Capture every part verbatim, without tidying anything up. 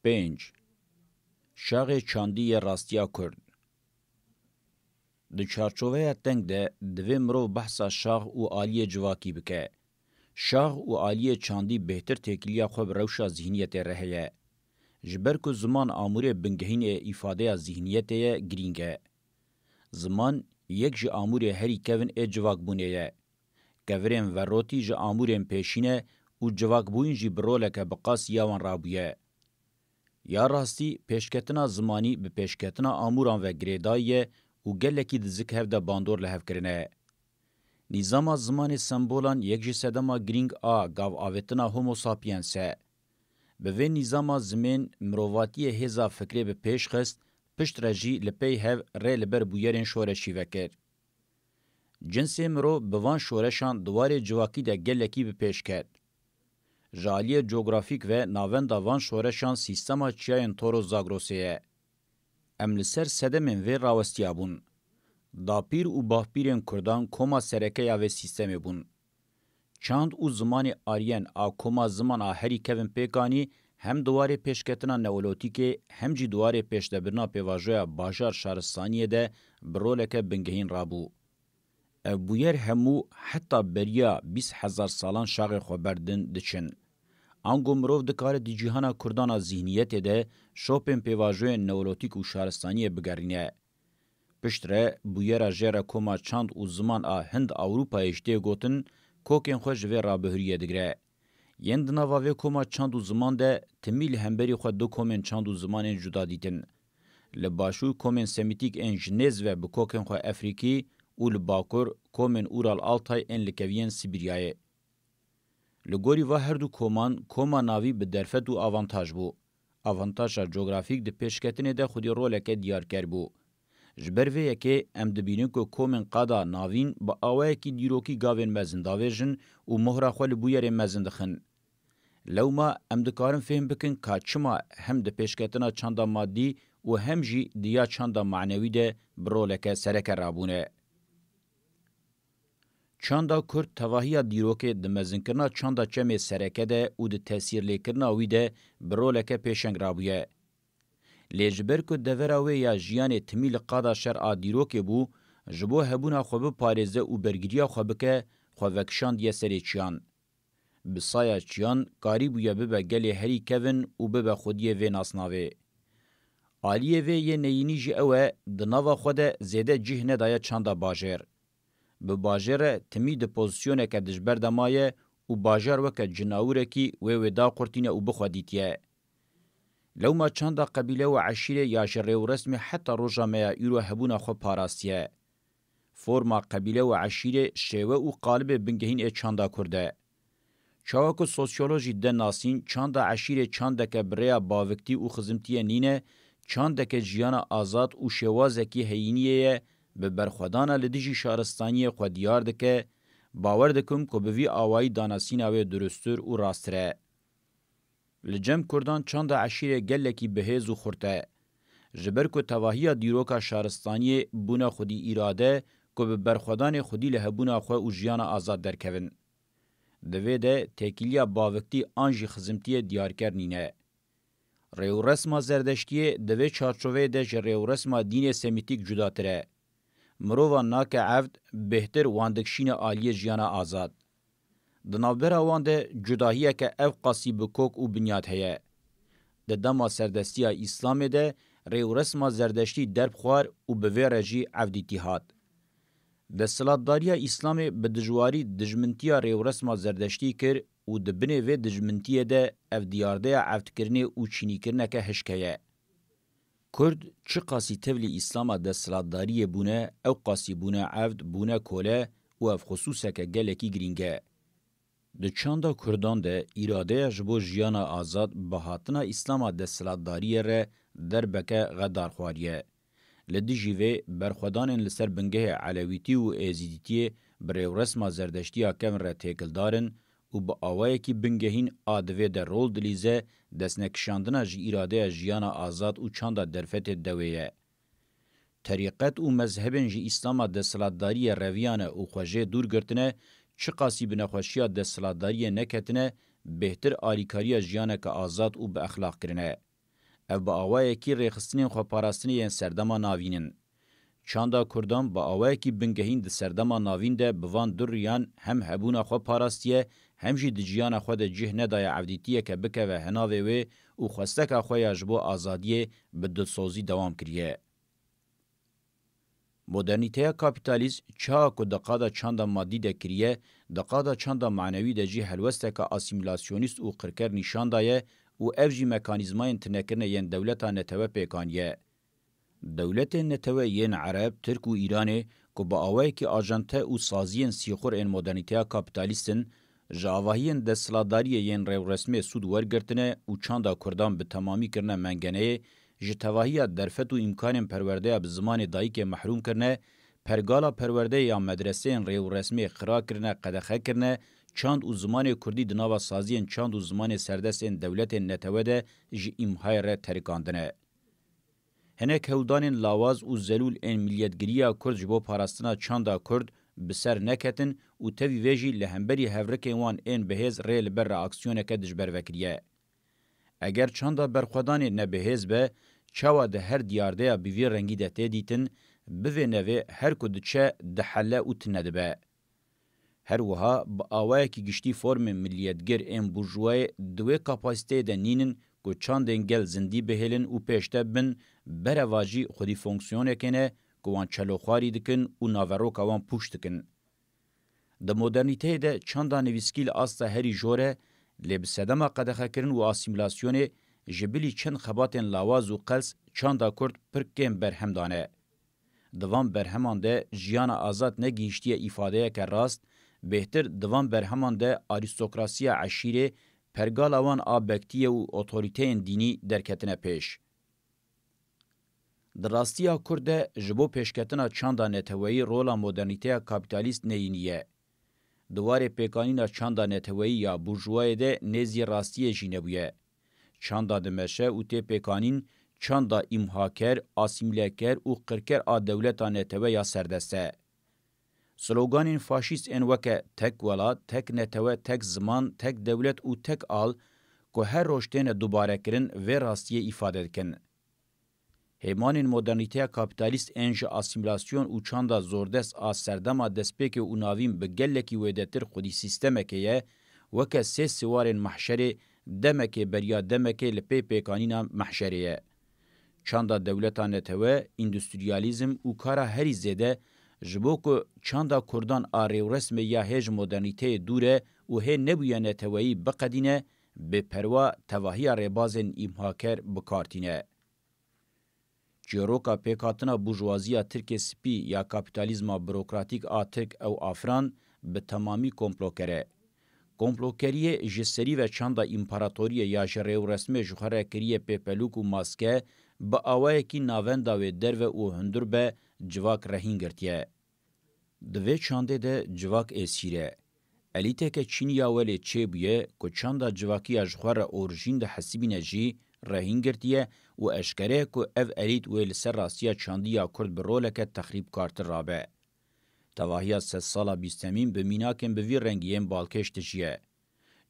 Pênc. Şaxê çandî yê rastiya Kurd. Di çarçoveya teng de divê mirov behsa şax û aliyê civakî bike. Şax û aliyê çandî bêhtir têkiliya xwe bi rewşa zîhniyetê re heye. Ji ber ku ziman amûrê bingehîn ê îfadeya zîhniyetê ye, girîng e. Ziman yek ji amûrê herî kevin ê civakbûnê ye. Kevirên verotî ji amûrên pêşî ne û civakbûyîn jî bi roleke bi qasî ya wan rabûye. Ya rastî, pêşketina zimanî bi pêşketina amûran ve girêdayî ye û gelekî di zik hev de bandor li hev kirine. Nîzama zimanê sembolan yek ji sedema girîng a gavavêtina Homo sapiens e. Bi vê nîzama zimên mirovatiyê hêza fikrê bi pêş xist, piştre jî li pey hev rê li ber bûyerên şoreşî vekir. Cinsê mirov bi van şoreşan di warê civakî de gelekî bi pêş ket. Ji aliyê cografîk ve navenda van şoreşan sîstema çiyayên Toros Zagrosê ye. Em li ser sedemên vê rawestiya bûn. Dapîr û bavpîrên Kurdan koma sereke ya vê sîstemê bûn. Çand û zimanê Aryen a koma ziman a herî kevin pêk anî hem di warê pêşketina neolotîkê hem jî di warê pêşdebirina pêvajoya bajar şaristaniyê de bi roleke bingehîn rabû. Ev bûyer hemû heta beriya bîst hezar salan şaxê xwe berdin diçin. Ango mirov dikare di cîhana Kurdan a zîhniyetê de şopên pêvajoyên neolotîk û şaristaniyê bigerîne. Piştre bûyera jê re koma çand û ziman a Hind Ewropayê jî tê gotin, kokên xwe ji vê rabihuriyê digire. Yên di nava vê koma çand û ziman de timî li hemberî xwe du komên çand û zimanên cuda dîtin. Li başûr komên semîtîk ên ji nêz ve bi kokên xwe Efrîkî û li bakur komên Ural Altay ên li keviyên Sibîryayê. Li gorî va her du koman, koma navî bi derfet û avantaj bû. Avantaja cografîk di pêşketinê de xwedî roleke diyarker bû. Ji ber vê yekê em dibînin ku komên qada navîn bi awayekî dîrokî gavên mezin davêjin û mohra xwe li bûyerên mezin dixin. Lewma em dikarin fêm bikin ka çima hem di pêşketina çanda madî û hem jî di ya çanda manewî de bi roleke sereke rabûne. Çanda Kurd tevahiya dîrokê di mezinkirina çanda çemê sereke de û di tesîrlêkirina wî de bi roleke pêşeng rabûye. Lê ji ber ku devera wê ya jiyanê timî li qada şer a dîrokê bû, ji bo hebûna xwe biparêze û bergiriya xwe bike, xwe vekişandiye serê çiyan. Bi saya çiyan karîbûye bibe gelê herî kevin û bibe xwediyê vê nasnavê. Aliyê vê yê neyînî jî ew e, di nava xwe de zêde cih nedaye çanda bajêr. Bi bajêr re timî di pozisyoneke dijber de maye û bajar weke cinawirekî wê wê daqurtîne û bi xwe dîtiye. Lewma çanda qebîle û eşîrê ya ji rêwresmê heta roja me ya îro hebûna xwe parastiye. Forma qebîle û eşîrê şêwe û qalibê bingehîn ê çanda Kurd e. Çawa ku sosyolojî de nasîn, çanda eşîrê çandeke bi rêya baviktî û xizimtiyê nîne, çandeke jiyana azad û şêwazekî heyîniyê ye, bi berxwedana li dijî şaristaniyê xwe diyar dike, bawer dikim ku bi vî awayî danasîna wê durustir û rasttir e. Li cem Kurdan çanda eşîrê gelekî bihêz û xurt e. Ji ber ku tevahiya dîroka şaristaniyê bûne xwedî îrade ku bi berxwedanê xwedî li hebûna xwe û jiyana azad derkevin. Di vê de têkiliya baviktî an jî xizimtiyê diyarker nîne. Rêwresma Zerdeştiyê di vê çarçoveyê de ji rêwresma dînê semîtîk cudatir e. Mirova nake evd bêhtir wan dikişîne aliyê jiyana azad. Di navbera wan de cudahiyeke ev qasî bi kok û binyat heye. Di dema serdestiya Îslamê de rêwresma Zerdeştî derb xwar û bi vê re jî evdîtî hat. Desthilatdariya Îslamê bi dijwarî dijmintiya rêwresma Zerdeştî kir û di binê vê dijmintiyê de ev diyardeya evdkirinê û çînîkirineke hişk heye. Kurd çiqasî tevlî Îslama desthilatdariyê bûne, ew qasî bûne evd, bûne kole û ev xisûseke gelekî girîng e. Di çanda Kurdan de îradeya ji bo jiyana azad bi hatina Îslama desthilatdariyê re derbeke xedar xwariye. Li dijî vê berxwedanên li ser bingehê Elewîtî û Êzîdîtiyê bi rêwresma Zerdeştiya kevn re têkildar in û bi awayekî bingehîn a divê de rol dilîze destnekişandina ji îradeya jiyana azad û çanda derfetê dewê ye. Terîqet û mezhebên ji Îslama desthilatdariyê reviyane û xwe jê dûr girtine, çiqasî bi nexweşiya desthilatdariyê neketine, bêhtir alîkariya jiyaneke azad û bi exlaq kirine. Ev bi awayekî rêxistinên xweparastinê yên serdema navîn in. Çanda Kurdan bi awayekî bingehîn di serdema navîn de bi van du riyan hem hebûna xwe parastiye, hem jî di jiyana xwe de cih nedaye evdîtiyeke bikeve hinavê wê û xwesteka xwe ya ji bo azadiyê bi dilsozî dewam kiriye. Modernîteya kapîtalîst çawa ku di qada çanda madî de kiriye, di qada çanda manewî de jî helwesteke asîmîlasyonîst û qirker nîşan daye û ev jî mekanîzmayên tinekirine yên dewleta netewe pêk aniye. Dewletên netewe yên Ereb, Tirk û Îranê ku bi awayekî ajante û saziyên sîxur ên modernîteya kapîtalîst in, ji avahiyên desthilatdariyê yên rêwresmê sûd wergirtine û çanda Kurdan bi temamî kirine mengeneyê, ji tevahiya derfet û îmkanên perwerdeya bi zimanê dayikê mehrûm kirine, pergala perwerdeyê ya medreseyên rêwresmê xira kirine, qedexe kirine, çand û zimanê kurdî di nava saziyên çand û zimanê serdest ên dewletên netewe de ji îmhayê re terikandine. Hinek hewldanên lawaz û zelûl ên miliyetgiriya kurd ji bo parastina çanda kurd bi ser neketin û tevî vê jî li hemberî hevrikên wan ên bihêz rê li ber reaksiyoneke dijber vekiriye. Eger çanda berxwedanê ne bihêz be, çawa di her diyardeya bi vî rengî de tê dîtin, bivê nevê her ku diçe dihele û tune dibe. Her wiha bi awayekî giştî formên miliyetgir ên burjûwayê di wê kapasiteyê de nînin ku çandên gel zindî bihêlin û pêş de bibin, berevajî xwedî fonksiyonekê ne ku wan çeloxwarî dikin û naveroka wan pûç dikin. Di modernîteyê de çanda nivîskî li asta herî jor e, lê bi sedema qedexekirin û asîmîlasyonê ji bilî çend xebatên lawaz û qels çanda kurd pir kêm berhem dane. Di van berheman de jiyana azad negihîştiye îfadeyeke rast, bêhtir di van berheman de arîstokrasiya eşîrê, pergala wan a bektiyê û otorîteyên dînî derketine pêş. Di rastiya kurd de ji bo pêşketina çanda neteweyî rola modernîteya kapîtalîst neyînî ye. Di warê pêkanîna çanda neteweyî ya burjûwayê de nêzî rastiyê jî nebûye. Çanda dimeşe û tê pêkanîn çanda îmhaker, asîmîleker û qirker a dewleta netewe ya serdest e. Sloganên faşîst ên weke tek welat, tek netewe, tek ziman, tek dewlet û tek al ku her roj têne dubarekirin, vê rastiyê îfade dikin. Hêmanên modernîteya kapîtalîst ên ji asîmîlasyon û çanda zordest a serdema destpêkê û navîn bi gelekî wêdetir xwedî sîstemekê ye, weke sê siwarên mehşerê, demekê beriya demekê li pê pêkanîna mehşerê ye. Çanda dewleta netewe, îndustriyalîzm û kara herî zêde, ji bo ku çanda kurdan a rêwresmê ya hê ji modernîteyê dûr e û hê nebûye neteweyî biqedîne, bêperwa tevahiya rêbazên îmhaker bi kar tîne. Çîroka pêkhatina burjuwaziya Tirkê spî ya kapîtalîzma burokratîk a Tirk ew afiran bi temamî komploker e. Komplokeriyê ji serî ve çanda împaratoriyê ya ji rêwresmê ji xwe re kiriye pêpelûk û maske, bi awayekî navenda wê derve û hundir be civak rehîn girtiye. Di vê çandê de civak êsîr e. Elîteke çînî ya welê çêbûye ku çanda civakî ya ji xwe re orjîn dihesibîne jî rehîn girtiye û eşkere ye ku ev elît wê li ser rastiya çandî ya kurd bi roleke texrîbkartir rabe. Tevahiya sedsala bîstemîn bi mînakên bi vî rengî yên balkêş dijiye.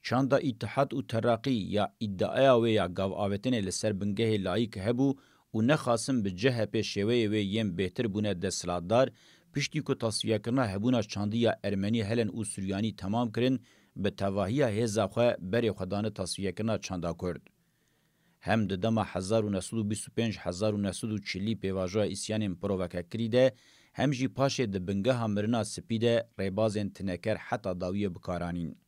Çanda Îtihad û Teraqî ya îdiaya wê ya gavavêtinê li ser bingehê layîk hebû û nexasim bi C H P şêweyê wê yên bêhtir bûne desthilatdar, piştî ku tasfiyekirina hebûna çandî ya Ermenî, Helen û Suryanî temam kirin, bi tevahiya hêza xwe berê xwe dane tasfiyekirina çanda Kurd. Hem di dema hezar û neh sed û bîst û pênc hezar û neh sed û çilî pêvajoya îsyanên provokekirî de, hem jî paşê di bingeha mirina spî de rêbazên tineker heta dawiyê bi kar anîn.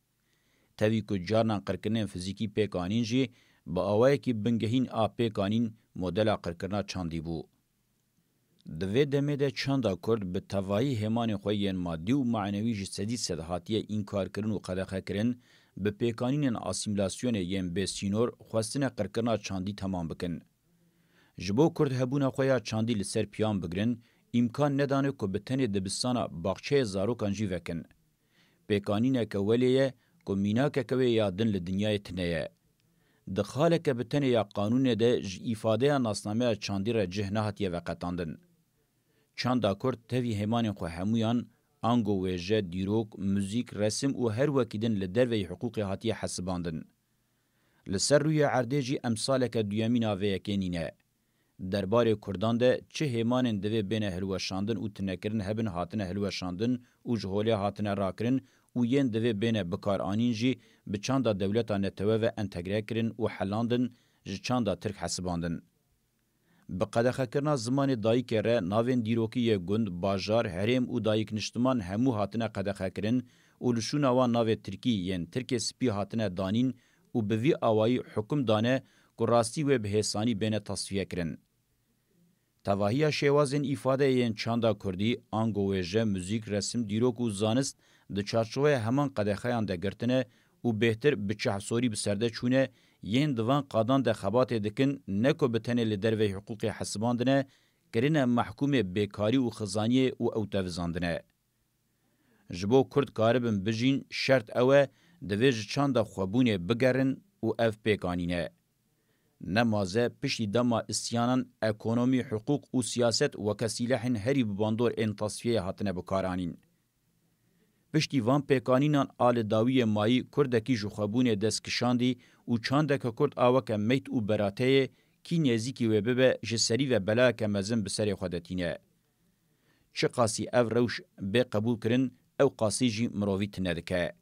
Tevî ku carinan qirkirinên fizîkî pêk anîn jî, bi awayekî bingehîn a pêk anîn modela qirkirina çandî bû. Di vê demê de çanda Kurd bi tevahî hêmanên xwe yên madî û manewî ji sedî sed hatiye înkarkirin û qedexekirin, bi pêkanînên asîmîlasyonê yên bêsînor xwestine qirkirina çandî temam bikin. Ji bo Kurd hebûna xwe ya çandî li ser piyan bigirin, îmkan nedane ku bi tenê dibistana baxçeyê zarokan jî vekin. Pêkanîneke welê ye ku mînakeke wê ya din li dinyayê tune ye. Di xaleke bi tenê ya qanûnê de ji îfadeya nasnameya çandî re cih nehatiye veqetandin. Çanda Kurd tevî hêmanên xwe hemûyan, ango wêje, dîrok, muzîk, resim û her wekî din li derveyî hiqûqê hatiye hesibandin. Li ser rûyê erdê jî emsaleke duyemîn a vê yekê nîne. Derbarê Kurdan de çi hêmanên divê bêne hilweşandin û tinekirin hebin hatine hilweşandin û ji holê hatine rakirin û yên divê bêne bikaranîn jî bi çanda dewleta netewe ve entegre kirin û helandin, ji çanda Tirk hesibandin. Bi qedexekirina zimanê dayikê re navên dîrokî yê gund, bajar, herêm û dayikniştiman hemû hatine qedexekirin û li şûna wan navê tirkî yên Tirkê Spî hatine danîn û bi vî awayî hukum dane ku rastî wê bi hêsanî bêne tasfiyekirin. Tevahiya şêwazên îfadeyê yên çanda kurdî, ango wêje, muzîk, resim, dîrok û zanist di çarçoveya heman qedexeyan de girtine û bêhtir bi çehsorî bi serde çûne, yên di van qadan de xebatê dikin, ne ku bi tenê li derveyî hiqûqê hesibandine, kirine mehkûmê bêkarî û xizaniyê û ew tevizandine. Ji bo Kurd karibin bijîn, şert ew e, divê ji çanda xwebûnê bigerin û ev pêk anîne. Nemaze piştî dema îsyanan ekonomî, hiqûq û siyaset weke sîlehên herî bi bandor ên tasfiyeyê hatine bikaranîn. Piştî van pêkanînan a li dawiyê mayî Kurdekî ji xwebûnê dest kişandî û çandeke Kurd a weke meyt û berateyê kî nêzîkî wê bibe ji serî ve belayeke mezin bi serê xwe de tîne. Çiqasî ev rewş bê qebûlkirin, ew qasî jî mirovî tune dike.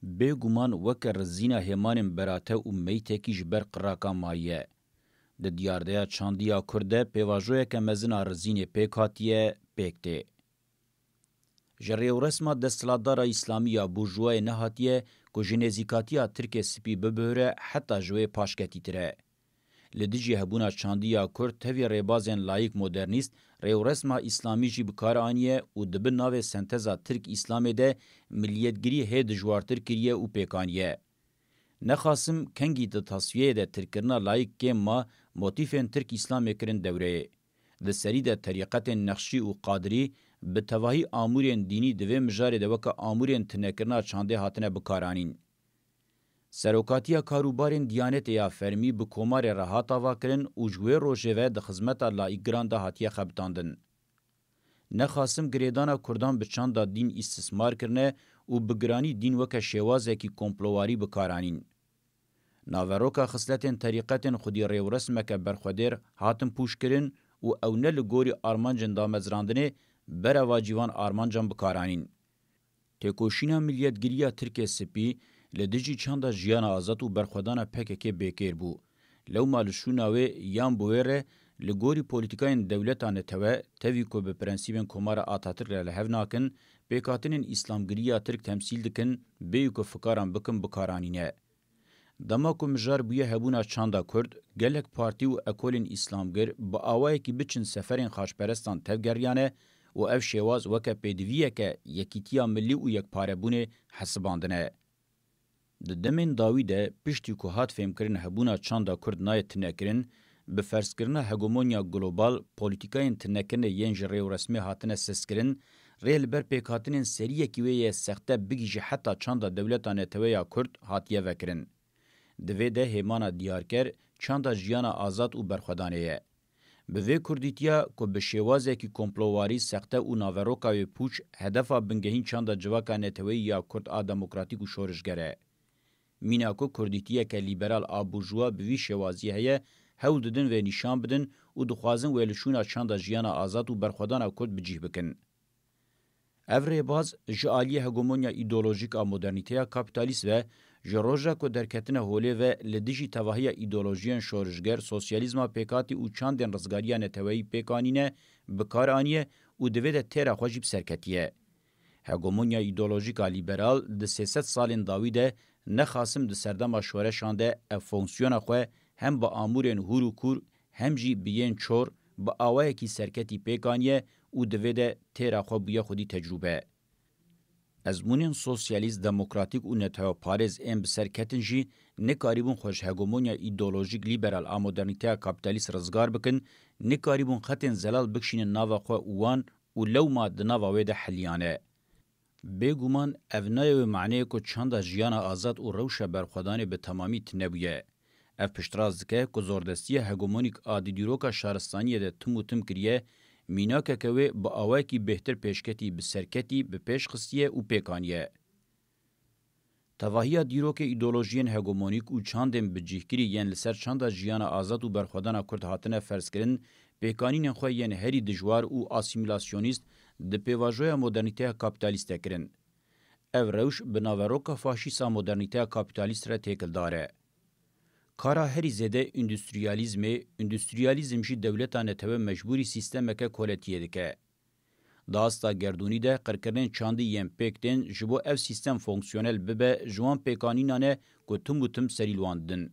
Bêguman weke rizîna hêmanên berate û meytekî ji ber qiraka mayiye. Di diyardeya çandiya Kurd de pêvajoyeke mezin a rizînê pêk hatiye, pêk tê. Ji rêwresma desthilatdara îslamî ya burjûwayê nehatiye ku ji nêzîkatiya Tirkê Spî bibihire heta ji wê paşketîtir e. Li dijî hebûna çandiya Kurd tevî rêbazên layîk modernîst, rêwresma îslamî jî bi kar aniye û di bin navê senteza Tirk-Îslamê de miliyetgirî hê dijwartir kiriye û pêk aniye. Nexasim kengî di tasfiyeyê de tirkkirina layîk kêm ma, motîfên Tirk-Îslamê kirin dewreyê. Di serî de terîqetên Nexşî û Qadirî bi tevahî amûrên dînî di vê mijarê de weke amûrên tunekirina çandê hatine bikaranîn. Serokatiya Karûbarên Diyanetê ya Fermî bi Komarê re hat avakirin û ji wê rojê ve di xizmeta layîkgiran de hatiye xebitandin. Nexasim girêdana Kurdan bi çanda dîn îstismar kirine û bi giranî dîn weke şêwazekî komplowarî bikaranîn. Naveroka xisletên terîqetên xwedî rêwresmeke berxwedêr hatin pûçkirin û ew ne li gorî armancên damezrandinê berevacî van armancan bikaranîn. Têkoşîna miliyetgiriya Tirkê Spî li dijî çanda Jiyana Azad û berxwedana P K K bêkêr bû. Lewma li şûna wê yan bi wê re li gorî polîtîkayên dewleta netewe, tevî ku bi prensîbên Komara Atatirk re li hev nakin, pêkhatinên îslamgiriya Tirk temsîl dikin, bêyî ku fikaran bikin bikaranîne. Dema ku mijar bûye hebûna çanda Kurd, gelek partî û ekolên îslamgir bi awayekî biçin seferên xaçperestan tevgeriyane û ev şêwaz weke pêdiviyeke yekîtiya milî û yekparebûnê hesibandine. Di demên dawî de, piştî ku hat fêmkirin hebûna çanda Kurd nayê tunekirin, bi ferzkirina hegemonya global, polîtîkayên tunekirinê yên ji rêwresmê hatine sezkirin, rê li ber pêkhatinên seriyekî wê yê sexte bigihîje heta çanda dewleta netewe ya Kurd hatiye vekirin. Di vê de hêmana diyarker çanda jiyana azad û berxwedanê ye. Bi vê kurdîtiya ku bi şêwazekî komplowarî, sexte û naveroka wê pûç hedefa bingehîn çanda civaka neteweyî ya Kurd a demokratîk û şorişger e. Mîna ku kurdîtiyeke lîberal a burjûwa bi vî şêwazî heye, hewl didin vê nîşan bidin û dixwazin wê li şûna çanda jiyana azad û berxwedana Kurd bi cih bikin. Ev rêbaz ji aliyê hegemonya îdeolojîk a modernîteya kapîtalîst ve ji roja ku derketine holê ve li dijî tevahiya îdeolojiyên şorişger, sosyalîzma pêkhatî û çandên rizgariya neteweyî pêk anîne, bi kar aniye û divê de têra xwe jî bi ser ketiye. Hegemonya îdeolojîk a lîberal di sê sed salên dawî de nexasim di serdema şoreşan de ev fonksiyona xwe hem bi amûrên hûr û kûr hem jî bi yên çor bi awayekî serketî pêk aniye û di vê de têra xwe bûye xwedî tecrûbe. Ezmûnên sosyalîst, demokratîk û neteweparêz ên bi ser ketin jî nikarîbûn xwe ji hegemonya îdeolojîk lîberal a modernîteya kapîtalîst rizgar bikin, nikarîbûn xetên zelal bikişînin nava xwe û wan û lewma di nava wê de heliyane. Bêguman ev nayê wê maneyê ku çanda jiyana azad û rewşa berxwedanê bi temamî tune bûye. Ev piştrast dike ku zordestiya hegemonîk a di dîroka şaristaniyê de tim û tim kiriye, mînakeke wê bi awayekî bêhtir pêşketî bi serketî bi pêş xistiye û pêk aniye. Tevahiya dîrokê îdeolojiyên hegemonîk û çandên bicîhkirî yên li ser çanda jiyana azad û berxwedana Kurd hatine ferzkirin, pêkanînên xwe yên herî dijwar û asîmîlasyonîst di pêvajoya modernîteya kapîtalîst de kirin. Ev rewş bi naveroka faşîst a modernîteya kapîtalîst re têkildar e. Kara herî zêde îndustriyalîzmê, îndustriyalîzm jî dewleta netewe mecbûrî sîstemeke koletiyê dike. Di asta gerdûnî de qirkirinên çandî yên pêk tên ji bo ev sîstem fonksiyonel bibe, ji wan pêkanînan e ku tim û tim serî li wan didin.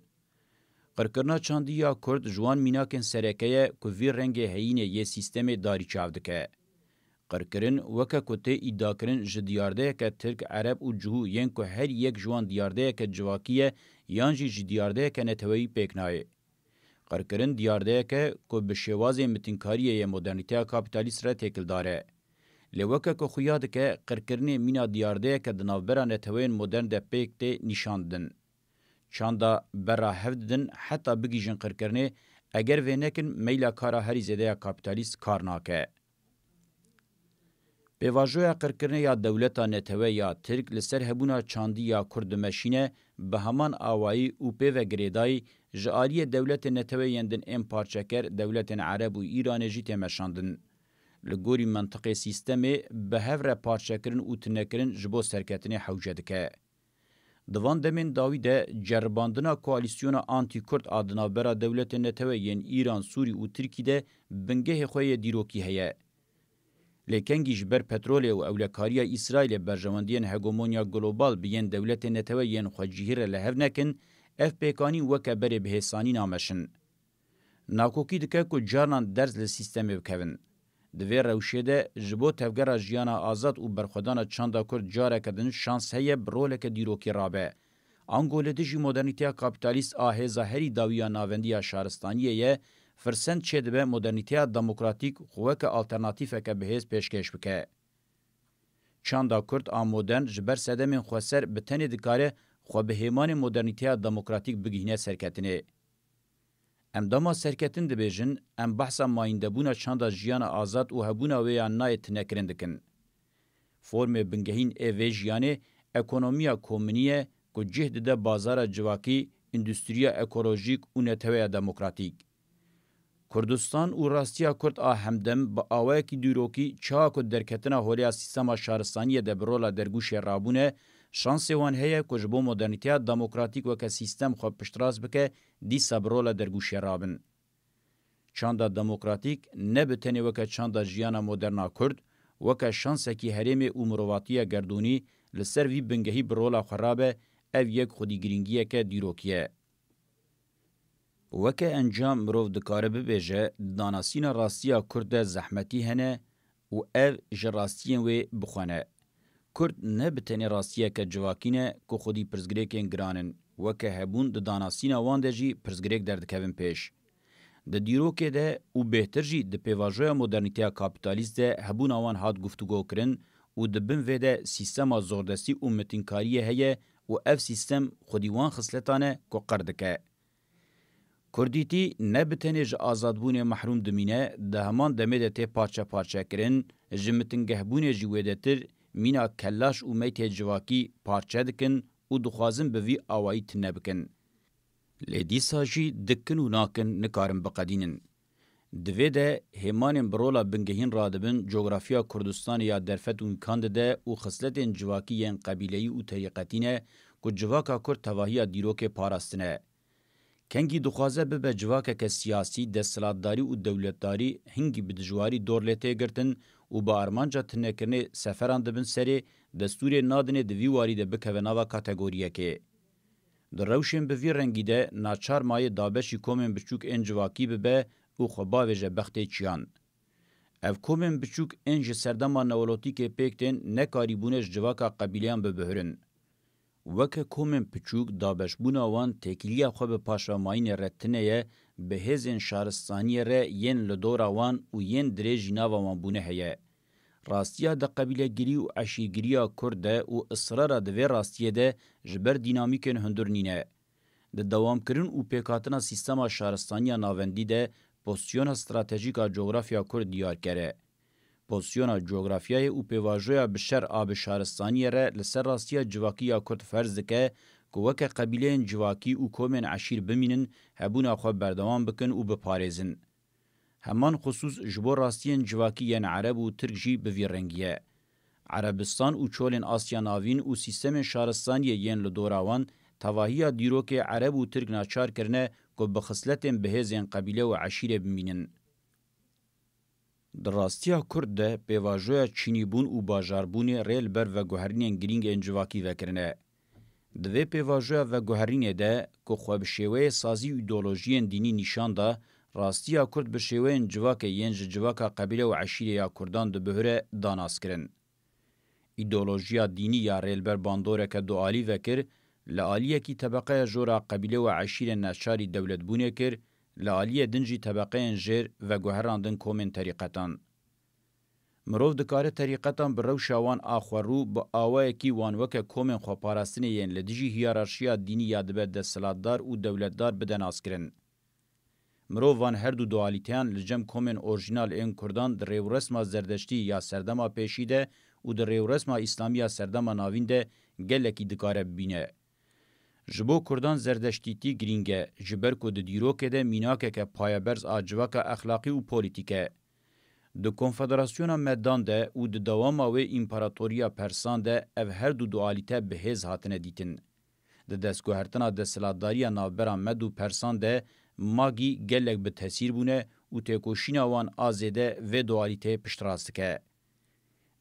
Qirkirina çandî ya Kurd ji wan mînakên sereke ye ku vî rengê heyînê yê sîstemê darî çav dike. Qirkirin, weke ku tê îdiakirin, ji diyardeyeke Tirk, Ereb û Cihû yên ku her yek ji wan diyardeyeke civakî ye yan jî ji diyardeyeke neteweyî pêk nayê. Qirkirin diyardeyeke ku bi şêwazê mitinkariyê yê modernîteya kapîtalîst re têkildar e. Lê weke ku xuya dike, qirkirinê mîna diyardeyeke di navbera neteweyên modern de pêk tê nîşan didin. Çanda berra hev didin, heta bigihîjin qirkirinê, eger vê nekin, meyla kara herî zêde ya kapîtalîst kar nake. Pêvajoya qirkirinê ya dewleta netewe ya Tirk li ser hebûna çandî ya Kurd dimeşîne, bi heman awayî û pê ve girêdayî ji aliyê dewletên netewe yên din ên parçeker, dewletên Ereb û Îranê jî tê meşandin. Li gorî mentiqê sîstemê, bi hev re parçekirin û tunekirin ji bo serketinê hewce dike. Di van demên dawî de ceribandina koalîsyona antî-Kurd a di navbera dewletên netewe yên Îran, Sûrî û Tirkî de bingehê xwe yê dîrokî heye. Lê kengî ji ber petrolê û ewlekariya Îsraîlê berjewendiyên hegemonya global bi yên dewletên netewe yên xwecihî re li hev nekin, ev pêkanîn weke berê bi hêsanî nameşin. Nakokî dike ku carinan derz li sîstemê bikevin. Di vê rewşê de ji bo tevgera jiyana azad û berxwedana çanda Kurd careke din şans heye bi roleke dîrokî rabe. Ango li dijî modernîteya kapîtalîst a hêza herî dawî ya navendî ya şaristaniyê ye, firsend çêdibe modernîteya demokratîk xwe weke alternatîfeke bihêz pêşkêş bike. Çanda Kurd a modern ji ber sedemên xweser bi tenê dikare xwe bi hêmanên modernîteya demokratîk bigihîne serketinê. Em dema serketin dibêjin, em behsa mayîndebûna çanda jiyana azad û hebûna wê ya nayê tinekirin dikin. Formê bingehîn ê vê jiyanê ekonomiya komunî ye ku cih dide bazara civakî, îndustriya ekolojîk û neteweya demokratîk. Kurdistan û rastiya Kurd a hemdem bi awayekî dîrokî çawa ku derketina holê ya sîstema şaristaniyê de bi rola dergûşê rabûne, şansê wan heye ku ji bo modernîteya demokratîk weke sîstem xwe piştrast bike, dîsa bi rola dergûşê rabin. Çanda demokratîk ne bi tenê weke çanda jiyana moderna Kurd, weke şansekî herêmê û mirovatiya gerdûnî li ser vî bingehî bi rola xwe rabe, ev yek xwedî girîngiyeke dîrokî ye. Weke encam mirov dikare bibêje, di danasîna rastiya Kurd de zehmetî hene û ev ji rastiyên wê bi xwe ne. Kurd ne bi tenê rastiyeke civakî ne ku xwedî pirsgirêkên giran in, weke hebûn di danasîna wan de jî pirsgirêk derdikevin pêş. Di dîrokê de û bêhtir jî di pêvajoya modernîteya kapîtalîst de hebûna wan hat guftûgokirin û di bin vê de sîstema zordestî û mitinkariyê heye û ev sîstem xwedî wan xisletan e ku qir dike. Kurdîtî ne bi tenê ji azadbûnê mehrûm dimîne, di heman demê de tê parçe parçe kirin, ji mitingehbûnê jî wêdetir mîna kelaş û meytê civakî parçe dikin û dixwazin bi vî awayî tune bikin. Lê dîsa jî dikin û nakin, nikarin biqedînin. Di vê de hêmanên bi rola bingehîn radibin, cografiya Kurdistanê ya derfet û îmkan dide û xisletên civakî yên qebîleyî û terîqetî ne ku civaka Kurd tevahiya dîrokê parastine. Kengî dixwaze bibe civakeke siyasî, desthilatdarî û dewletdarî hingî bi dijwarî dor lê tê girtin û bi armanca tunekirinê seferan dibin serê, destûrê nadinê di vî warî de bikeve nava kategoriyekê. Di rewşên bi vî rengî de naçar mayê dabeşî komên biçûk ên civakî bibe û xwe bavêje bextê çiyan. Ev komên biçûk ên ji serdema neolotîkê pêk tên nekarîbûne ji civaka qebîleyan bibihirin. Weke komên piçûk, dabeşbûna wan têkiliya xwe bi paşvemayînê re tune ye, bi hêzên şaristaniyê re yên li dora wan û yên dirêjî nava wan bûne heye. Rastiya di qebîlegirî û eşîrgiriya Kurd de û israra di vê rastiyê de ji ber dînamîkên hundir nîne. Di dewamkirin û pêkhatina sîstema şaristaniya navendî de pozîsyona stratejîk a cografya Kurd diyarker e. Pozisyona cografyayê û pêvajoya bi şer a bi şaristaniyê re li ser rastiya civakî ya Kurd ferz dike ku weke qebîleyên civakî û komên eşîr bimînin, hebûna xwe berdewam bikin û biparêzin. Heman xisûs ji bo rastiyên civakî yên Ereb û Tirk jî bi vî rengî ye. Erebistan û çolên Asya Navîn û sîstemên şaristaniyê yên li dora wan tevahiya dîrokê Ereb û Tirk naçar kirine ku bi xisletên bihêz ên qebîle û eşîrê bimînin. Di rastiya Kurd de pêvajoya çînîbûn û bajarbûnê rê li ber veguherînên girîng ên civakî vekirine. Di vê pêvajoya veguherînê de ku xwe bi şêweyê sazî û îdeolojiyên dînî nîşan da, rastiya Kurd bi şêweyên civakê yên ji civaka qebîle û eşîrê ya Kurdan dibihure da naskirin. Îdeolojiya dînî ya rê li ber bandoreke dualî vekir, li aliyekî tebeqeya jor a qebîle û eşîrên neçarî dewletbûnê kir, li aliyê din jî tebeqeyên jêr veguherandin komên terîqetan. Mirov dikare terîqetan bi rewşa wan a xwerû bi awayekî wan weke komên xweparastinê yên li dijî hiyerarşiya dînî ya dibe desthilatdar û dewletdar bide naskirin. Mirov van her du dualîteyan li cem komên orjînal ên Kurdan di rêwresma Zerdeştî ya serdema pêşî de û di rêwresma Îslamî ya serdema navîn de gelekî dikare bibîne. Ji bo Kurdan Zerdeştîtî girîng e, ji ber ku di dîrokê de mînakeke payeberz a civaka exlaqî û polîtîk e. Di Konfederasyona Medan de û di dewama wê Împaratoriya Persan de ev her du dualîte bi hêz hatine dîtin. Di destguhertina desthilatdariya navbera Med û Persan de magî gelek bi tesîr bûne û têkoşîna wan a zêde vê dualîteyê piştrast dike.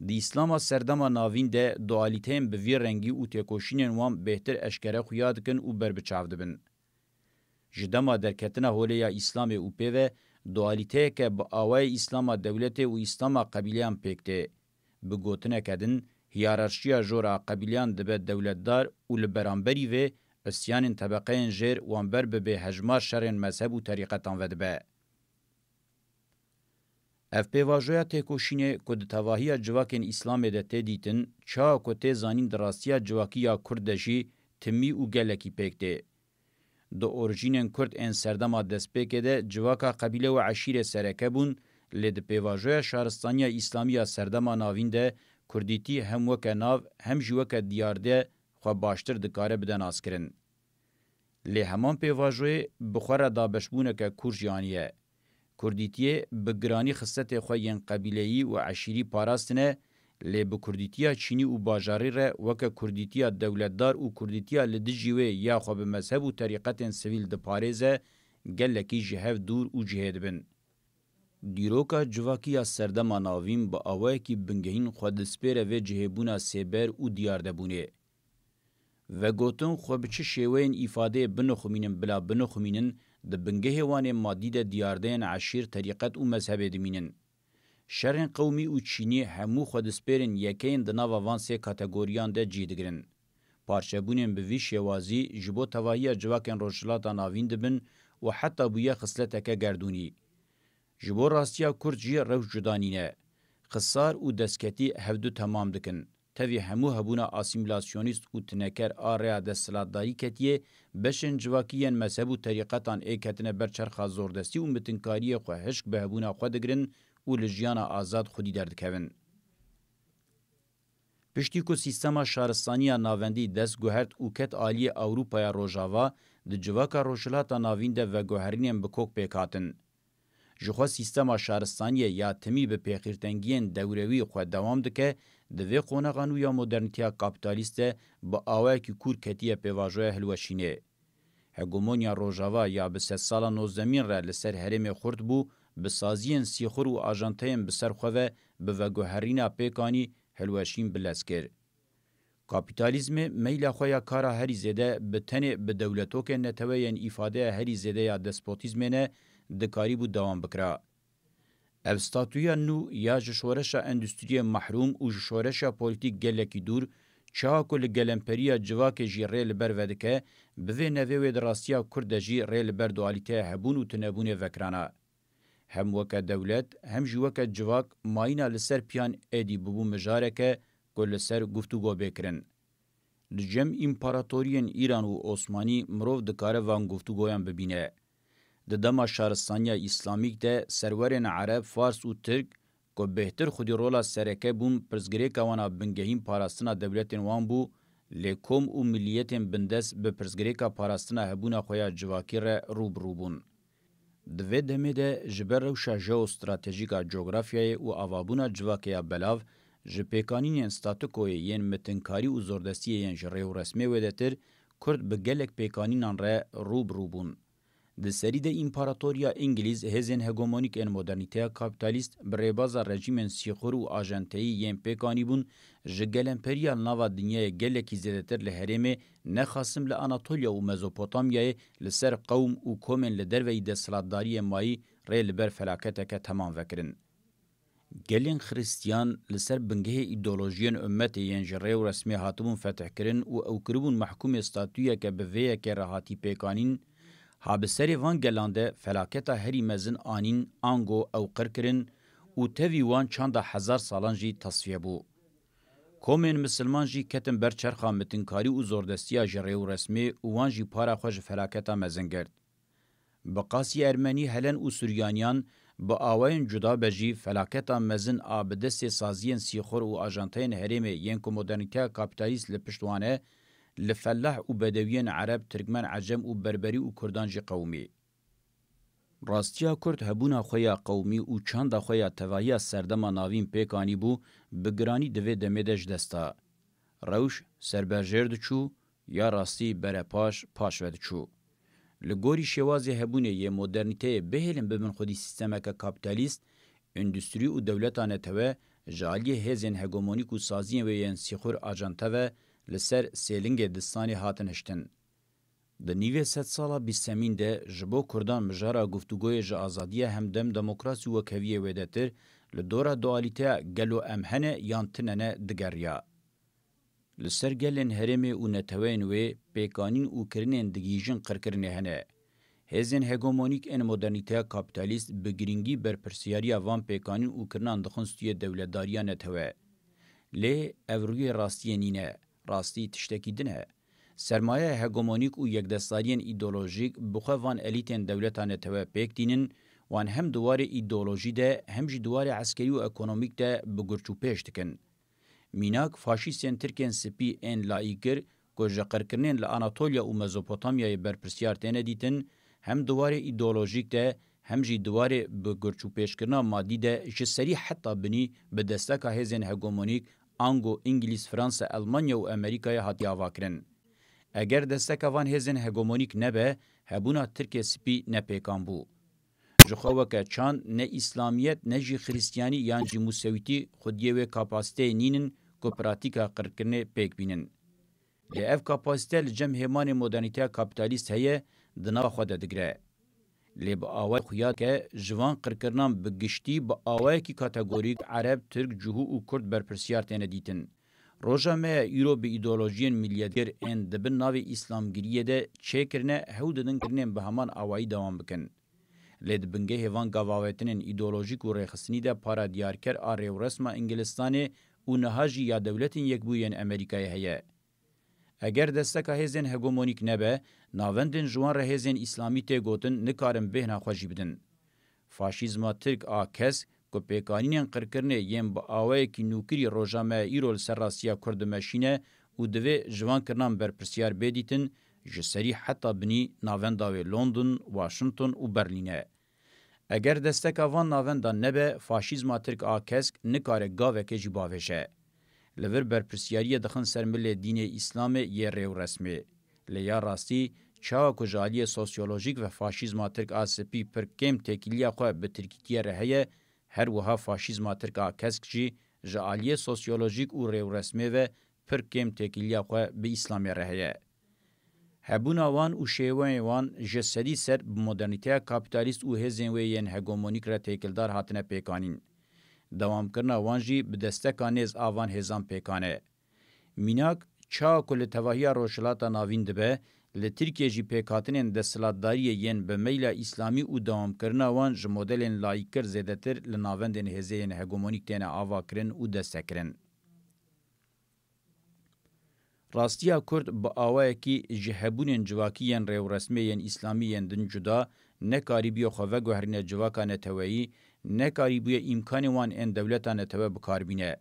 Di Îslama serdema navîn de dualîteyên bi vî rengî û têkoşînên wan bêhtir eşkere xuya dikin û ber bi çav dibin. Ji dema derketina holê ya Îslamê û pê ve dualîteyeke bi awayê Îslama dewletê û Îslama qebîleyan pêk tê. Bi gotineke din, hiyerarşiya jor a qebîleyan dibe dewletdar û li beramberî vê, isyanên tebeqeyên jêr wan ber bi bêhejmar şerên mezheb û terîqetan vedibe. Ev pêvajoya têkoşînê ku di tevahiya civakên Îslamê de tê dîtin, çawa ku tê zanîn di rastiya civakî ya Kurd de jî timî û gelekî pêk tê. Di orjînên Kurd ên serdema destpêkê de civaka qebîle û eşîrê sereke bûn, lê di pêvajoya şaristaniya Îslamî ya serdema navîn de Kurdîtî hem weke nav hem jî weke diyarde xwe baştir dikare bide naskirin. Lê heman pêvajoyê bi xwe re dabeşbûneke kûr jî aniye. Kurdîtiyê bi giranî xisletê xwe yên qebîleyî û eşîrî parastine, lê bi kurdîtiya çînî û bajarî re weke kurdîtiya dewletdar û kurdîtiya li dijî wê ya xwe bi mezheb û terîqetên sivîl diparêze, gelekî ji hev dûr û cihê dibin. Dîroka civakî ya serdema navîn bi awayekî bingehîn xwe dispêre vê cihêbûna sêber û diyardebûnê. Vegotin xwe bi çi şêweyên îfadeyê binixumînin bila binixumînin, di bingehê wan ê madî de diyardeyên eşîr, terîqet û mezhebê dimînin. Şerên qewmî û çînî hemû xwe dispêrin yekeyên di nava van sê kategoriyan de cî digirin. Parçebûnên bi vî şêwazî ji bo tevahiya civakên Rojhilata Navîn dibin û heta bûye xisleteke gerdûnî. Ji bo rastiya Kurd jî rewş cuda nîne. Xisar û destketî hevdu temam dikin. Tevî hemû hebûna asîmîlasyonîst û tineker a rêya desthilatdarî ketiyê, beşên civakî yên mezheb û terîqetan ê ketine ber çerxa zordestî û mitinkariyê xwe hişk bi hebûna xwe digirin û li jiyana azad xwedî derdikevin. Piştî ku sîstema şaristaniya navendî dest guhert û ket aliyê Ewropaya Rojava, di civaka Rojhilata Navîn de veguherînên bi kok pêk hatin. Jixwe sîstema şaristaniyê ya timî bi pêxîrtengiyên dewrewî xwe dewam dike, di vê qonaxa nû ya modernîteya kapîtalîst de bi awayekî kûr ketiye pêvajoya hilweşînê. Hegemonya Rojava ya bi sedsala nozdemîn re li ser herêmê xurt bû, bi saziyên sîxur û ajanteyên bi ser xwe ve bi veguherîna pêk anî, hilweşîn bi lez kir. Kapîtalîzmê meyla xwe ya kara herî zêde bi tenê bi dewletokên netewe yên îfadeya herî zêde ya despotîzmê ne dikarîbû dewam bikira. Ev statûya nû ya ji şoreşa endustriyê mehrûm û ji şoreşa polîtîk gelekî dûr, çawa ku li gelemperiya civakê jî rê li ber vedike, bi vê nevê wê di rastiya Kurd de jî rê li ber dualîteya hebûn û tunebûnê vekirana. Hem weke dewlet, hem jî weke civak mayîna li ser piyan êdî bûbû mijareke ku li ser guftûgo bê kirin. Li cem împaratoriyên Îran û Osmanî mirov dikare van guftûgoyan bibîne. Di dema şaristaniya îslamîk de serwerên Ereb, Fars û Tirk ku bêhtir xwedî rola sereke bûn pirsgirêka wan a bingehîn parastina dewletên wan bû, lê kom û miliyetên bindest bi pirsgirêka parastina hebûna xwe ya civakî re rû bi rû bûn. Di vê demê de ji ber rewşa jeostratejîk a cografyayê û avabûna civakê ya belav, ji pêkanînên statûkoyê yên mitinkarî û zordestiyê yên ji rêwresmê wêdetir, Kurd bi gelek pêkanînan re rû bi rû bûn. Di serî de împaratoriya Îngilîz hêzên hegemonîk ên modernîteya kapîtalîst bi rêbaza rejîmên sîxur û ajenteyî yên pêkanî bûn, ji gelemperîya li nava dinyayê gelekî zêdetir li herêmê, nexasim li Anatolya û Mezopotamyayê, li ser qewm û komên li derveyî desthilatdariyê mayî rê li ber felaketeke temam vekirin. Gelên Xiristiyan li ser bingehê îdeolojiyên ummetê yên ji rê û resmê hatibûn fetihkirin û ew kiribûn mehkûmê statûyeke bi vê yekê re hatî pêkanîn, ha bi serê van gelan de felaketa herî mezin anîn, ango ew qir kirin û tevî wan çanda hezar salan jî tasfiye bû. Komên misilman jî ketin ber çerxa mitinkarî û zordestiya ji rê û resmê û wan jî para xwe ji felaketa mezin girt. Bi qasî Ermenî, Helen û Suryaniyan bi awayên cuda be jî felaketa mezin a bi destê saziyên sîxur û ajanteyên herêmê yên ku modernîteya kapîtalîst li pişt wan e, li fellah û bedewiyên Ereb, Tirkmen, Ecem û Berberî û Kurdan jî qewimî. Rastiya Kurd hebûna xwe ya qewmî û çanda xwe ya tevahiya serdema navîn pêk anîbû, bi giranî di vê demê de ji dest da. Rewş ser ber jêr diçû, ya rastî bere paş, paş ve diçû. Li gorî şêwazê hebûnê yê modernîteyê bihêlin bibin xwedî sîstemeke kapîtalîst, endustrî û dewleta netewe ji aliyê hêzên hegemonîk û saziyên wê yên sîxur ajante ve li ser sêlingê distanê hatin hiştin. Di nîvê sedsala bîstemîn de ji bo Kurdan mijara guftûgoyê ji azadiya hemdem demokrasî û wekheviyê wêdetir li dora dualîteya gelo em hene yan tine ne digeriya. Li ser gelên herêmê û neteweyên wê pêkanîn û kirinên digihîjin qirkirinê hene. Hêzên hegemonîk ên modernîteya kapîtalîst bi girîngî berpirsiyariya van pêkanîn û kirinan dixin stûyê dewletdariya netewe. Lê ev rûyê rastiyê nîne. Rastî tiştekî din e. Sermayeya hegemonîk û yekdestdariyên îdeolojîk bi xwe van elîtên dewleta netewe pêk tînin, wan hem di warê îdeolojî de hem jî di warê eskerî û ekonomîk de bi gurçûpêş dikin. Mînak, faşîstên tirkên spî ên laîkir ku ji qirkirinên li Anatolya û Mezopotamyayê berpirsiyar têne dîtin, hem di warê îdeolojîk de hem jî di warê bi gurçûpêşkirina madî de ji serî heta binî bi desteka hêzên hegemonîk, ango Îngilîz, Fransa, Elmanya û Amerîkayê hatiye avakirin. Eger desteka van hêzên hegemonîk nebe, hebûna tirkê spî ne pêkan bû. Ji xwe weke çand ne îslamiyet ne jî xiristiyanî yan jî musewîtî xwediyê wê kapasiteyê nînin ku pratîka qirkirinê pêk bînin. Lê ev kapasite li cem hêmanê modernîteya kapîtalîst heye, di nava xwe de digire. Lê bi awayek xuya dike, ji van qirkirinan bi giştî bi awayekî kategorîk Ereb, Tirk, Cihû û Kurd berpirsiyar têne dîtin. Roja me ya îro bi îdeolojiyên miliyetgir ên di bin navê îslamgiriyê de çêkirine hew didin kirinên bi heman awayî dewam bikin. Lê di bingehê van gavavetinên îdeolojîk û rêxistinî de para diyarker a rêwresma Îngilistanê û niha jî ya Dewletên Yekbûyî yên Amerîkayê heye. Eger desteka hêzên hegemonîk nebe, navendên ji wan re hêzên îslamî tê gotin nikarin bêhna xwe jî bidin. Faşîzma tirk a kesk ku pêkanînên qirkirinê yên bi awayekî nûkirî roja me ya îro li ser rastiya Kurd dimeşîne û divê ji van kirinan berpirsiyar bê dîtin, ji serî heta binî navenda wê London, Washington û Berlîn e. Eger desteka van navendan nebe, faşîzma tirk a kesk nikare gavekê jî bavêje. Li vir berpirsiyariyê dixin ser milê dînê Îslamê yê rêwresmê. Lê ya rastî, çawa ku ji aliyê sosyolojîk ve faşîzma tirk a spî pir kêm têkiliya xwe bi tirkîtiyê re heye, her wiha faşîzma tirk a kesk jî ji aliyê sosyolojîk û rêwresmê ve pir kêm têkiliya xwe bi Îslamê re heye. Hebûna wan û şêweyên wan ji sedî ser bi modernîteya kapîtalîst û hêzên wê yên hegemonîk re têkildar hatine pêkanîn. Dewamkirina wan jî bi desteka nêz a van hêzan pêkan e. Mînak, çawa ku li tevahiya Rojhilata Navîn dibe, li Tirkiyê jî pêkhatinên desthilatdariyê yên bi meyla îslamî û dewamkirina wan ji modelên laîkkir zêdetir li navendên hêzê yên hegemonîk têne avakirin û destekirin. Rastiya Kurd bi awayekî ji hebûnên civakî yên rêwresmê yên îslamî yên din cuda, nekarîbûye xwe veguherîne civaka neteweyî, nekarîbûye îmkanên wan ên dewleta netewe bi kar bîne.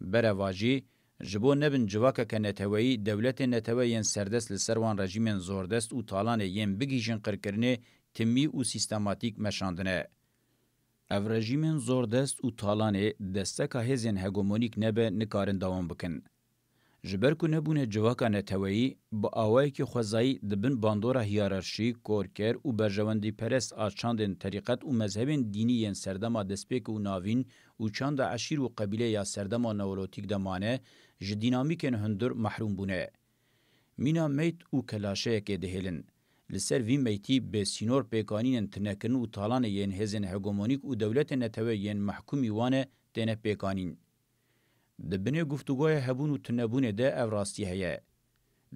Berevajî, ji bo nebin civakeke neteweyî, dewletên netewe yên serdest li ser wan rejîmên zordest û talanê yên bigihîjin qirkirinê timî û sîstematîk meşandine. Ev rejîmên zordest û talanê desteka hêzên hegemonîk nebe nikarin dewam bikin. Ji ber ku nebûne civaka neteweyî, bi awayekî xwezayî di bin bandora hiyerarşî, korker û berjewendîperest a çandên terîqet û mezhebên dînî yên serdema destpêk û navîn û çanda eşîr û qebîle ya serdema neolotîk de mane, ji dînamîkên hundir mehrûm bûne. Mîna meyt û kelaşeyekê dihêlin. Li ser vî meytî bê sînor pêkanînên tinekirin û talanê yên hêzên hegemonîk û dewletên netewe yên mehkûmî wan e têne pêkanîn. Di binê guftûgoya hebûn û tunebûnê de ev rastî heye.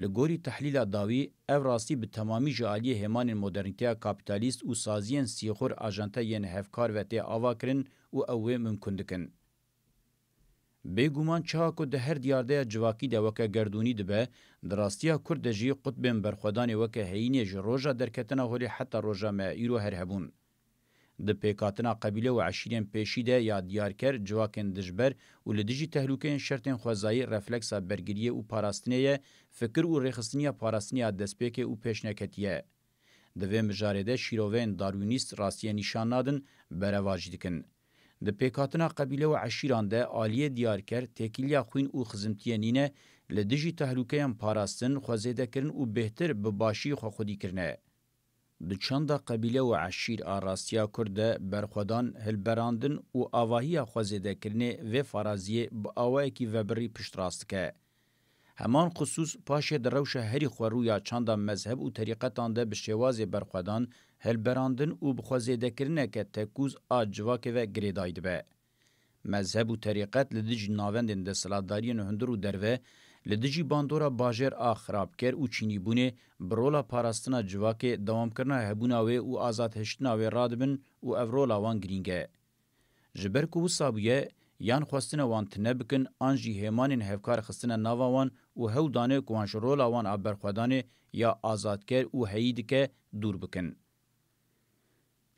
Li gorî tehlîla dawî, ev rastî bi temamî ji aliyê hêmanên modernîteya kapîtalîst û saziyên sîxur ajente yên hevkar ve tê avakirin û ew wê mimkun dikin. Bêguman çawa ku di her diyardeya civakî de weke gerdûnî dibe, di rastiya Kurd de jî qutbên berxwedanê weke heyînê ji roja derketina holê heta roja me îro her hebûn. Di pêkhatina qebîle û eşîrên pêşî de ya diyarker civakên dijber û li dijî tehlûkeyên şertên xwezayî refleksa bergiriyê û parastinê ye, fikir û rêxistiniya parastinê ya destpêkê û pêşneketî ye. Di vê mijarê de şîroveyên darwînîst rastiyê nîşan nadin, berevajî dikin. Di pêkhatina qebîle û eşîran de aliyê diyarker têkiliya xwîn û xizimtiyê nîne, li dijî tehlûkeyan parastin, xwezêdekirin û bêhtir bi başî xwexwedî kirine. Di çanda qebîle û eşîr a rastiya Kurd de berxwedan, hilberandin û avahiya xwezêdekirinê vê faraziyê bi awayekî vebirî piştrast dike. Heman xisûs paşê di rewşa herî xwerû ya çanda mezheb û terîqetan de bi şêwazê berxwedan, hilberandin û bi xwezêdekirineke tekûz a civakê ve girêdayî dibe. Mezheb û terîqet li dijî navendên desthilatdariyên hundir û derve, li dijî bandora bajêr a xirabker û çînîbûnê, bi rola parastina civakê, dewamkirina hebûna wê û azadhiştina wê radibin û ev rola wan girîng e. Ji ber ku wisa bûye, yan xwestine wan tune bikin, an jî hêmanên hevkar xistine nava wan û hewl dane ku wan ji rola wan a berxwedanê ya azadker û heyî dike dûr bikin.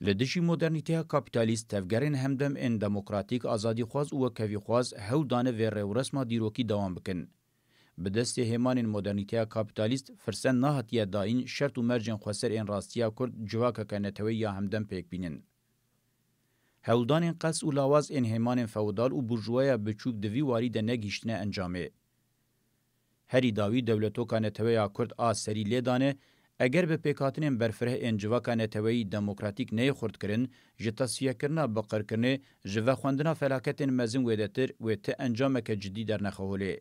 Li dijî modernîteya kapîtalîst tevgerên hemdem ên demokratîk, azadîxwaz û wekhevîxwaz hewl dane vê rêwresma dîrokî dewam bikin. Bi destê hêmanên modernîteya kapîtalîst firset nahatiye dayîn şert û mercên xweser ên rastiya Kurd civakeke neteweyî ya hemdem pêk bînin. Hewldanên qels û lawaz ên hêmanên feodal û burjuwaya biçûk di vî warî de negihîştine encamê. Herî dawî dewletoka neteweya Kurd a serî lê dane, eger bi pêkhatinên berfireh ên civaka neteweyî demokratîk neyê xurtkirin, ji tesfiyekirina bi qirkirinê, ji vexwendina felaketên mezin wêdetir wê ti encameke cidî dernexe holê.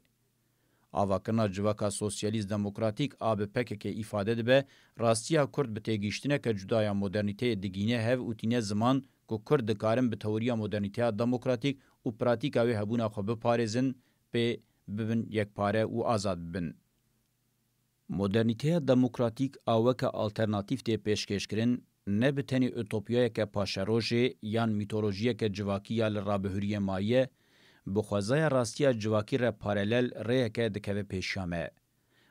Avakirina civaka sosyalîst demokratîk a bi P K K îfade dibe, rastiya Kurd bi têgihiştineke cuda ya modernîteyê digîne hev û tîne ziman ku Kurd dikarin bi teoriya modernîteya demokratîk û pratîka wê hebûna xwe biparêzin, pê bibin yekpare û azad bibin. Modernîteya demokratîk a weke alternatîf tê pêşkêşkirin, ne bi tenê utopyayeke paşerojê yan mîtolojiyeke civakî ya li rabihuriyê mayiye, bi xwezaya rastiya civakî re paralel rêyeke dikeve pêşiya me.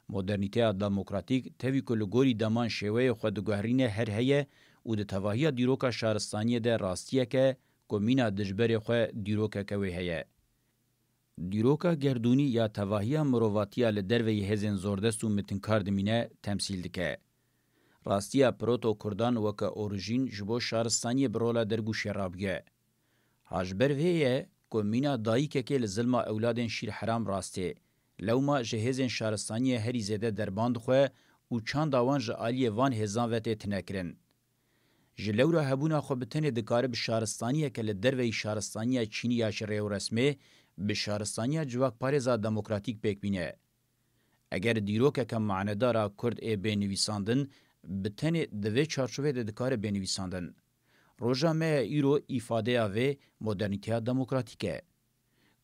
Modernîteya demokratîk tevî ku li gorî deman şêweyê xwe diguherîne her heye û di tevahiya dîroka şaristaniyê de rastiyeke ku mîna dijberê xwe dîrokeke wê heye. Dîroka gerdûnî ya tevahiya mirovatiya li derveyî hêzên zordest û mitinkar dimîne, temsîl dike. Rastiya proto-kurdan weke orîjîn ji bo şaristaniyê bi rola dergûşê rabûye. Ha ji ber vê ye ku mîna dayikekê li zilma ewladên şîrheram rast ê. Lewma ji hêzên şaristaniyê herî zêde derban dixwe û çanda wan ji aliyê van hêzan ve tê tinekirin. Ji lewra hebûna xwe bi tenê dikare bi şaristaniyeke li derveyî şaristaniya çînî ya ji rêwresmê, bi şaristaniya civakparêza demokratîk pêk bîne. Eger dîrokeke manedar a Kurd ê bê nivîsandin, bi tenê di vê çarçovê de dikare bê nivîsandin. Roja me ya îro îfadeya vê modernîteya demokratîk e.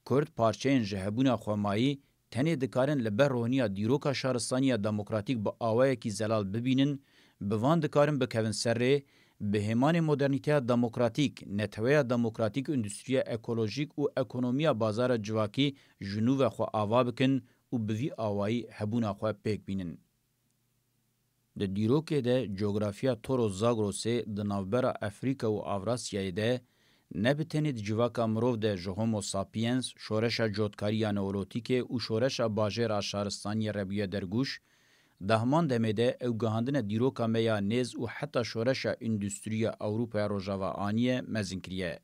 Kurd parçeyên ji hebûna xwemayî tenê dikarin li ber roniya dîroka şaristaniya demokratîk bi awayekî zelal bibînin, bi van dikarin bikevin ser rê, bi hêmanê modernîteya demokratîk, neteweya demokratîk, endustriya ekolojîk û ekonomiya bazara civakî ji nû ve xwe ava bikin û bi vî awayî hebûna xwe pêk bînin. Di dîrokê de cografiya Toro Zagrosê di navbera Efrîka û Avrasyayê de ne bi tenê di civaka mirov de ji Homo sapiens, şoreşa cotkariya neolotîkê û şoreşa bajêra şaristaniyê re bûye dergûş, di heman demê de ew gihandine dîroka me ya nêz û heta şoreşa îndustriya Ewropaya Rojava aniye mezin kiriye.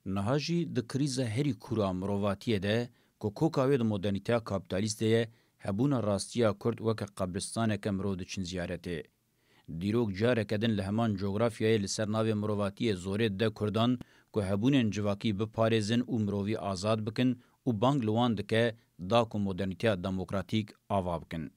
Niha jî di krîza herî kûr a mirovatiyê de ku koka wê di modernîteya kapîtalîst de ye, hebûna rastiya Kurd weke qebristaneke mirov diçin ziyaretê. Dîrok careke din li heman cografyayê li ser navê mirovatiyê zorê dide Kurdan ku hebûnên civakî biparêzin û mirovî azad bikin û bang li wan dike da ku modernîteya demokratîk ava bikin.